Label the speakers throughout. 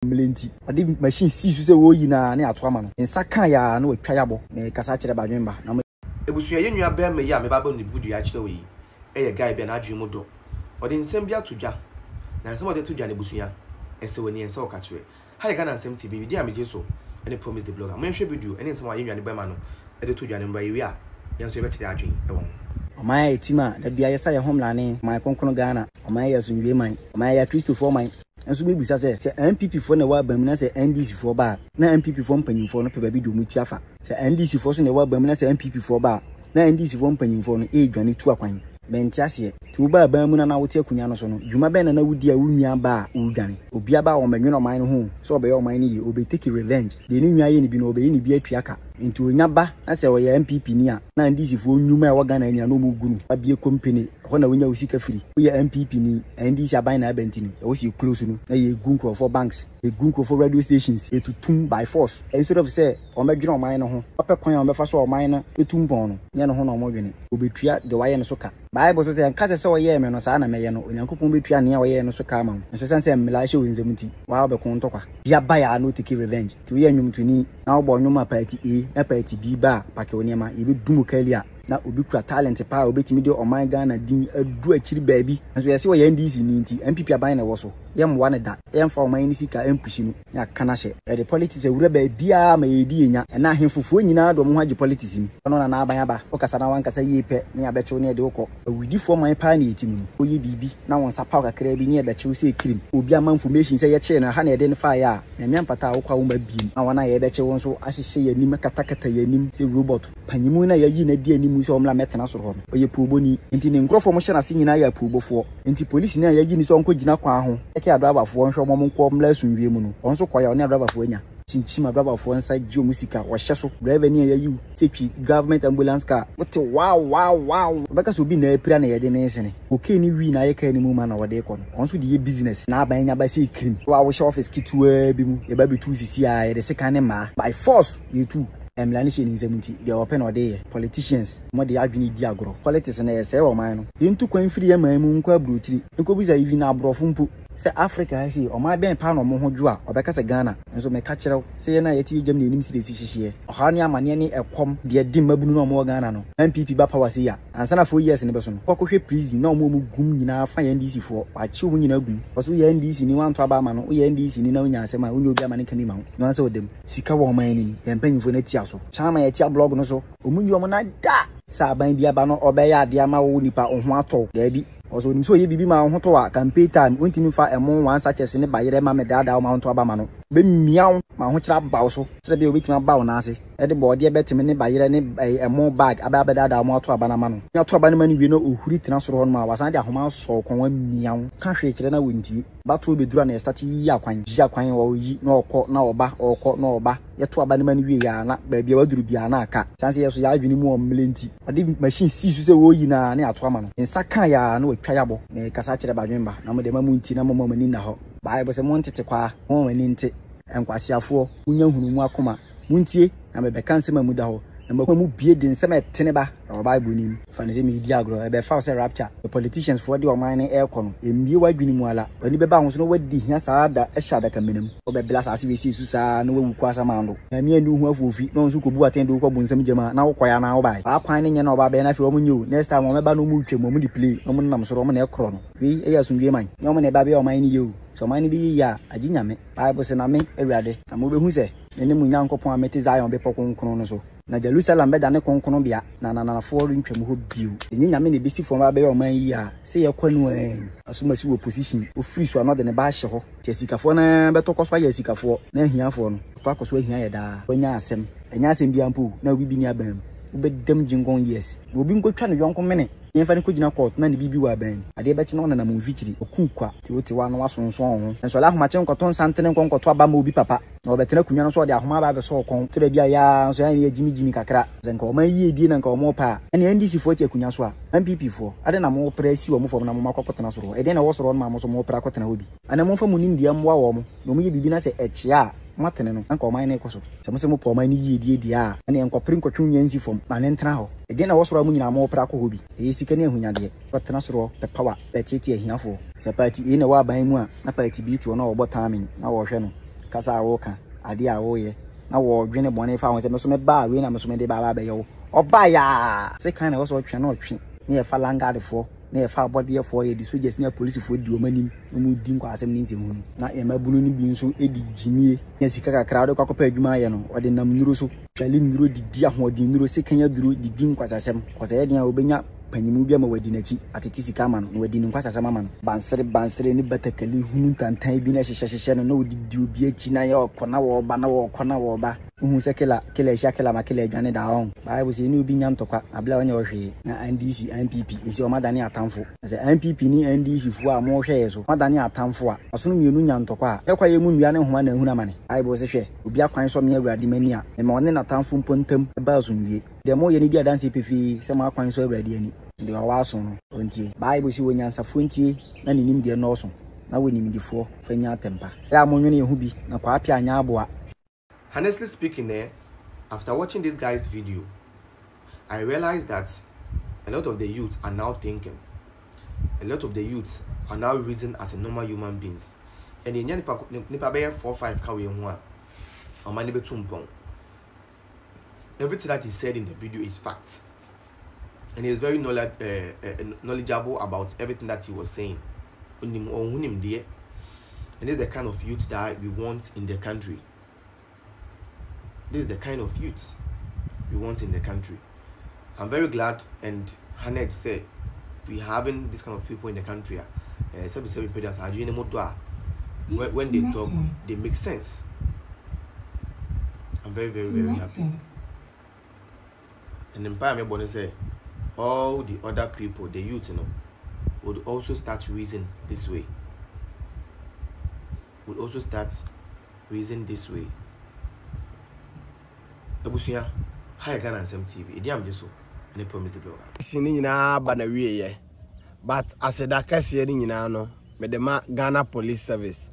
Speaker 1: Mmerɛ nti, ɔde machine sii so sɛ wɔreyi no ara na yɛato ama no. Ne nsa kaeɛ ara na watwa yɛabɔ. Merekasa akyerɛ Badwemba na mo.
Speaker 2: Abusua yɛn nua bɛɛma yi a meba abɔ ne video akyerɛ wo yi yɛ guy bi a n'adwene mu dɔ. Ɔde nsɛm bi ato dwa na nsɛm a ɔde ato dwa no abusua ɛsɛ w'ani ɛnsɛ wo ka kyerɛ. Ha yɛ Ghana Nsɛm TV, me din a megye so ne Promise the Blogger. Monhwɛ video ne nsɛm a yɛn nua no bɛɛma no de to dwa no mmra yɛwie a yɛn nso yɛbɛkyerɛ yɛn adwene wɔ ho.
Speaker 1: Ɔman a ɛtim a da biara yɛsa yɛn ho mmrane, ɔman kronkron Ghana, ɔman yɛ asomdwoe man, ɔman yɛ Akristofoɔ man. Nso mebisa sɛ, sɛ NPP foɔ na ɛwɔ aban mu na sɛ NDC foɔ ba a, na NPP foɔ mpanyinfoɔ no pɛ baabi de wɔn ti afa. Sɛ NDC foɔ nso na ɛwɔ aban mu na sɛ NPP foɔ ba a, na NDC foɔ mpanyinfoɔ no redwane tu akwan. Mente aseɛ. Nti wobaa aban mu na na wote akonwa no so no, dwuma bɛn na na wodi a wo nua ba a woredwane? Obia ba a ɔmmɛnwene ɔman no ho o, sɛ ɔbɛyɛ ɔman no yie, ɔbɛ take revenge. Deɛ ne nua yɛ no bi no, ɔbɛyɛ ne bi atua ka. Nti onya ba na sɛ ɔyɛ NPP ni a, na NDC foɔ nnwuma a ɛwɔ Ghana nyinaa na wɔregu no. Wabie company, ɛhɔ na wonya wo sika firi. Woyɛ NPP ni, NDC aban na aba nti no, ɛwɔ sɛ yɛ close no, na yɛgu nkurɔfoɔ banks, yɛgu nkurɔfoɔ radio stations, yɛtutum by force. Instead of sɛ wɔbɛdwene ɔman no ho, wɔpɛ kwan a wɔbɛfa so a ɔman no bɛtu mpɔn no, nyɛ no ho na wɔdwene. Wɔbɛtua deɛ wayɛ no so ka. Bible nso sɛ, Nka sɛ, sɛ ɔyɛɛ me no, saa na mɛyɛ no. Onyankopɔn bɛtua nea ɔyɛɛ no so ka ama wo. Nso ɛsiane sɛ mmara hyɛ wo nsam nti, wo ara wobɛko ntɔkwa. Bi aba yɛ a na wotake revenge. Nti woyɛ nnwomtoni na wobɔ nnwom a party A na party B ba a, pake wo nneɛma. Yɛbɛdum wo kali a na obi kura talent paa a obɛtumi de ɔman Ghana din adu akyiri baabi. Nso yɛse ɔyɛ NDC ni nti, NPP aban na ɛwɔ so. Yɛmmoa no da. Yɛmfa ɔman no sika mpushi no na yɛaka no ahyɛ. Yɛde politics awura baabiara ma yɛredi yɛn nya. Ɛnnɛ ahenfofoɔ nyinaa de wɔn ho agye politics mu. Ɔno na n'aban aba. Wokasa na woankasa yie pɛ ne yɛabɛkye wo ne yɛde wo kɔ. Awudifoɔ man paa na yɛte mu no. Woyɛ biribi na wo nsa paw kakraa bi ne yɛbɛkye wo sɛ kirim. Obi ama information sɛ yɛkyee no ɛha na yɛde no faeɛ a, Nyame ampata a wokɔ a womma biem. Na wɔn a yɛrebɛkye wo nso ahyehyɛ yɛn anim akatakata yɛn anim sɛ robot. Panyimu no a yɛayi no adi anim sɛ ɔmmra mmɛtena soro hɔ no, ɔyɛ poobɔni. Enti ne nkurɔfoɔ a wɔhyɛ n'ase nyinaa yɛ apoobɔfoɔ. Enti polisini a yɛayi no sɛ ɔnkɔgyina kwan ho nhwɛ adraivafoɔ nhwɛ wɔn nkɔ mmra asomdwoeɛ mu no, ɔno nso kɔeɛ a ɔne adraivafoɔ anya. Kyinkyim adraivafoɔ nsa gye wɔn sika, wɔhyɛ so. Draivani a yɛayi wo sɛ twi government ambulance car, wote wow wow wow, wobɛka sɛ obi na apira na yɛde no resene. Cocaine ne wii na ayɛ car no mu ma na wɔde rekɔ no, ɔno nso de yɛ business. N'aban anya ba sɛ kirim. Wo a wohyɛ office ketewaa bi mu, yɛba bɛtu wo sisi a, yɛde sekan ne mmaa. By force, yɛtu wo. Mmara no hyɛ ne nsam nti, deɛ ɔpɛ na ɔde yɛ. Politicians, wɔde adwene di agorɔ. Politics no, ɛresɛe ɔman no. Yɛntu kwan mfiri yɛn man mu nkɔ aburokyiri nkɔbisa even aborɔfo mpo sɛ Africa ha sei, ɔman bɛn paa na wɔn ho dwo a, wɔbɛka sɛ Ghana. Nso meka kyerɛ wo sɛ yɛn a yɛte yɛn gyam na yɛnim sɛdeɛ ɛsi hyehyeɛ. Ɔhaw ne amaneɛ ne ɛkɔm deɛ ɛde mmabunu no a wɔwɔ Ghana no. NPP ba power sei a, ansa na 4 years no bɛso no, kɔkɔhwɛ prison na wɔn a wɔgum nyinaa fa yɛ NDC foɔ, wɔakye wɔn nyinaa gum. Wɔse woyɛ NDC ni woanto aba ama no, woyɛ NDC ni na wonya asɛm a, wonyɛ obi ama no nka bi ma wo. Na sɛ ɔda mu. Sika wɔ ɔman no mu, yɛn mpanyinfoɔ no atia so. Kyan ma yɛtia blog no so. Ɔmo nyi ɔmo nan da! Sɛ aban bi aba na ɔbɛyɛ adeɛ ama wo nipa wo ho atɔ wo. Daabi. Ɔsɛ onim sɛ ɔyɛ biribi ma wo ho tɔ wo a, campaign time ontumi mfa ɛmo one sachets ne bayerɛ ma mɛdaadaa wo ma wonto aba ma no. Ɔbɛmia wo ma ahokyerɛ aba wo so sɛdeɛ ɛbɛyɛ a obɛtumi aba wo nan ase de bɔɔdeɛ bɛteme ne bayerɛ ne ɛmo bag abɛ abɛdaadaa wo ma woato aba no ama no. Ɔnya to aba no ma no wie na ɔhuri tena soro hɔ nom a, wasan de ahoma asɔ wo kɔn amia wo. Ka hwee kyerɛ no a ɔntie. Batoɔ bɛduru a na yɛstate yiyi akwan, yiyi akwan, ɔyi na ɔkɔ na ɔba, ɔkɔ na ɔba. Yɛto aba no ma no wie a na baabi a waduru biara na aka. Ɛsiane sɛ yɛn nso yɛn adwene mu ɔmmrɛ nti, ɔde machine sii so sɛ ɔreyi no ara na yɛato ama no. Ne nsa kaeɛ ara na watwa yɛabɔ. Merekasa akyerɛ badwemba, na mo deɛ mma monnti na momma mo ani nna hɔ. Bible se, Montete kwaa, momma mo ani nte. Nkwaseafoɔ, monnya nhunumu akoma. Montie, na mebɛka nsɛm a emu da hɔ, na m'akoma mu bue de nsɛm a ɛtene ba. Ɛwɔ Bible no mu. Fa no sɛ meredi agorɔ. Ɛbɛfa wo sɛ rapture. The politicians foɔ de ɔman no rekɔ no, ɛmmue w'adwene mu ara. W'ani bɛba ho so na woadi hia saa da hyɛ adakamena mu. Wobɛbrɛ asase wesee so saa na woawu kɔ asamando. Nyame anni wo ho afuofi na ɔno nso kɔbu atɛn de wo kɔ bonsam gyam a, na wokɔeɛ anaa wobaeɛ? Saa kwan no nyɛ na ɔba bɛyɛ na afei wɔn nyɛ o. Next time wɔn bɛba na wɔn retwam, wɔn de play na wɔn nenam soro, wɔn na ɛkorɔ no. Wei yɛ asomdwoeɛ man. Nyɛ wɔn na ɛba bɛyɛ ɔman no yie o. Sɛ ɔman no bɛyɛ yie a, agye Nyame. Bible se, Na me, Awurade, na mobɛhu sɛ mene mo Nyankopɔn a mete Zion bepɔ kronkron no so. Na Jerusalem bɛdane kronkronbea, na ananafoɔ rentwam hɔ bio. Ɛnyɛ Nyame na ɛbɛsi fam abɛyɛ ɔman yi a, sɛ yɛkɔ no ɛɛn. Asomasi wɔ position, ɔfiri so a na ɔde ne ba ahyɛ hɔ. Nti asikafoɔ no ara bɛtɔ kɔ so ayɛ asikafoɔ, na ahiafoɔ no, wɔtɔ akɔ so ahia yɛ daa. Wanya asɛm, ɛnyɛ asɛm biara mpo o, na obi bi nni aban mu. Wobɛdam gyengon years. Na obi nkɔtwa ne yɔnko mene. Yɛmfa no nkɔgyina court na ne biribi wɔ aban mu. Adeɛ bɛkye na ɔnenam mfikyiri, ɔku kwa. Nti wote hɔ a na woasonsɔn wo ho. Nsɔre ahomakye nkɔto nsantene nkɔ nkɔto aba mma obi papa. Na ɔbɛtena akonnwa no so ɔde ahoma aba abɛsɔ wo kɔn. Tɔ da bi a ɛyɛ ara nso ɛyɛ a na yɛgyimigyimi kakra. Sɛ nka ɔman yiedie na nka wɔrepɛ a, ɛnneɛ NDC foɔ te akonnwa so a, NPP foɔ, adɛn na morepere asi wɔn fam na moma akɔkɔtena soro hɔ? Ɛdeɛn na ɛwɔ soro hɔ nom a mo nso morepere akɔtena hɔ bi? Anaa momfa mo nimdeɛ mmoa wɔn na wɔyɛ biribi na sɛ ɛkyea a, moatene no, na nka ɔman no rekɔ so. Sɛ mose mopɛ ɔman no yiedie deɛ a, ɛnneɛ nkɔpere nkɔtwe nnwa nsi fam ma no ntena hɔ. Ɛdeɛn na ɛwɔ soro a mo nyinaa morepere akɔ hɔ bi? Ɛyɛ sika ne ahonyadeɛ. Kɔtena soro hɔ, pɛ power, bɛteetee ahiafoɔ. Sɛ party A na ɛwɔ aban mu a, na party B te hɔ na wɔbɔ timing na wɔrehwɛ no. Kasa a woreka, adeɛ a woreyɛ, na wɔredwene bɔne fa ho sɛ, me nso meba a, wei na me nso mede ba aba abɛyɛ wo. Ɔbaeɛ a, sekan na ɛwɔ sɛ ɔtwe na ɔtwe, na yɛfa langadefoɔ, na yɛfa abɔdeɛfoɔ, yɛde soldiers ne apolisifoɔ di wɔn anim, na wɔredi nkwaasɛm ne nsɛmhunu. Na yɛn mmabunu no bi nso di gyimie, nya sika kakra a wɔde kɔ akɔpɛ adwuma ayɛ no, wɔde nam nnuro so, twale nnuro, didi ahoɔden nnuro, sekan aduro, didi nkwasasɛm, kɔsɛ ɛyɛ den a wɔbɛnya panyinmu bi ama wadi n'akyi, atete sika ama no, na wadi ne nkwasasɛm ama no. Bansere bansere ne batakali hunu ntantan bi na ɛhyehyɛhyehyɛ no, na ɔdidi obi akyi, na yɛ ɔkɔ na wɔreba, na wɔrekɔ na wɔreba. Wohu sɛ killer, killer ahyia killer ma killer adwane daa ɔn. Bible sɛ yɛne obi nnya ntɔkwa abere a ɔnyɛ wo hwee. Na NDC, NPP, esi wɔn adane atamfo. Na sɛ NPP ne NDC foɔ a mo hwɛ yɛ so, mo adane atamfo a, ɔsono mienu nya ntɔkwa a, yɛ kwaeɛ mu nnua ne nhoma na ahunu amane. Bible se hwɛ, obi akwan sɔ me Awurade m'ani a, mema ɔne n'atamfo mpo ntam ba asomdwie. Deɛ moyɛ no di adanseɛ pefee sɛ mo akwan sɔ Awurade ani. Deɛ ɔwɔ aso no, ɔntie. Bible se onyansafoɔ ntie na ne nimdeɛ nnɔɔso, na wo nimdefoɔ fa nya atɛmpa. Ɛyɛ a monwene yɛ ho bi, na kwaapea anyɛ aboa.
Speaker 2: Honestly speaking eh, after watching this guy's video, I realized that a lot of the youth are now thinking. A lot of the youths are now reason as a normal human beings. And yɛnya nipa nipa bɛyɛ 4 5 ka wei ho a, ɔman no bɛtu mpɔn. Everything that he said in the video is facts. And he is very knowledge, knowledgeable about everything that he was saying. Onim ɔho nimdeɛ. And this is the kind of youth that we want in the country. This is the kind of youth we want in the country. I'm very glad and honored say we having this kind of people in the country. Uh, when they talk, they make sense. I'm very, very, very happy. And mpaeɛ a mebɔ ne sɛ all the other people, the youth no, would also start reason this way. Would also start reason this way. Abusua, ha yɛ Ghana Nsɛm TV. Ɛdi amgye so ne Promise the Blogger.
Speaker 3: Action no nyinaa aba n'awieɛ but aseda kɛseɛ no nyinaa no mede ma Ghana Police Service.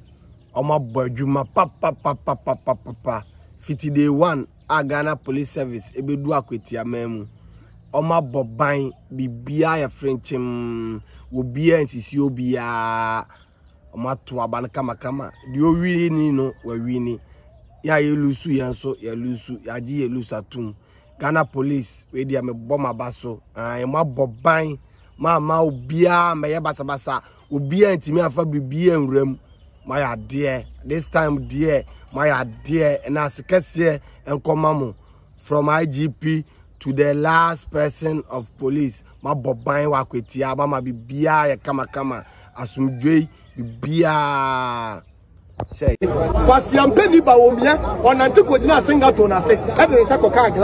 Speaker 3: Wɔn abɔ adwuma papapapapapapa fiti day one a Ghana Police Service ɛbɛdu Akwatia man mu. Wɔn abɔ ban, biribiara yɛ frenkyem, obiara nsisi obiara. Wɔn ato aba no kamakama. Deɛ owini no wawini. Yɛ a yɛlusu yɛn nso yɛlusu, yɛagye yɛ lusu atum. Ghana Police, wei deɛ mebɔ m'aba so. Ae, moabɔ ban, moamma obiara mmɛyɛ basabasa. Obiara ntumi amfa biribiara nwura mu. Moayɛ adeɛ. This time deɛ, moayɛ adeɛ. Ɛna ase kɛseɛ nkɔma mo. From IGP to the last person of police. Moabɔ ban wɔ akwatia, moama biribiara yɛ kamakama. Asomdwoe, biribiara. Sɛ.
Speaker 4: Kwasiampani Bawumia, ɔnante kɔgyinaa Singapore no ase de ne nsa kɔkaa glass.